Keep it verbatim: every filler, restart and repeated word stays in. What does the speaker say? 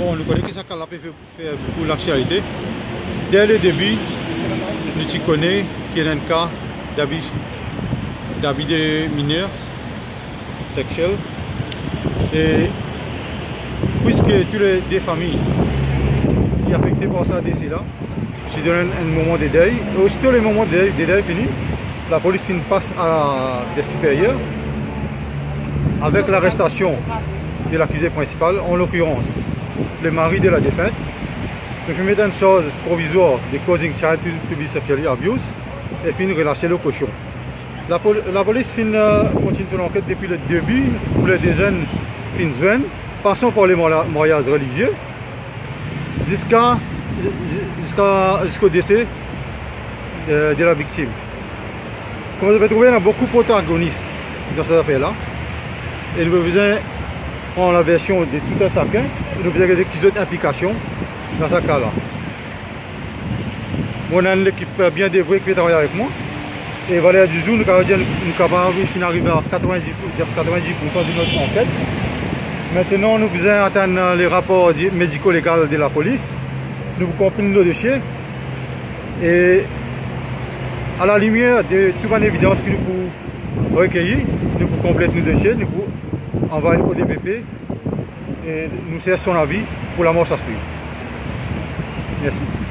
Bon, nou kone ki sa ka la pe fer, fer boukou laktialite. Dès le début, nou ti kone ki ena enn ka d'abus, d'abus de mineurs sexuels. E puiske tou le de fami ti afekte par sa dese la, ti donn enn, enn moman de dèy. E osito le moman de dèy, de dèy fini, lapolis finn pas a la vitès siperyer avek larestasion de lakize prinsipal, an lokirans le mari de la defent. Nou finn met enn sarz provizwar de causing child to, to be sexually abused e finn relas li lor kosion. Lapol-, lapolis finn, eh, kontign so lanket depi le début, pou le de zenn finn zwenn, pasan par le marya-, maryaz relizie, ziska, zi-, ziska, ziska dese, eh, de la viktim. Kouma zot pe trouve, ena boukou protagonis dan sa zafer la. E nou pe bizin pran laversion de tou sakenn, e nou bizin gete ki zot inplikasion dan sa ka la. Mo ena enn lekip bien devwe ki pe travay avek mwa. E valer dizour, nou kapav dir, nou kapav finn arive a katrevin-dis, katrevin-dis poursan de not anket. Aster, nou bizin atann, eh, le rapor di-, mediko-legal de lapolis. Nou pou konpli nou dosie. E a la limier de tou bann evidans ki nou pou rekeyi, nou pou konplet nou dosie, nou pou anvway O D P P e nou sers son lavi pou lamars a swiv. Mersi.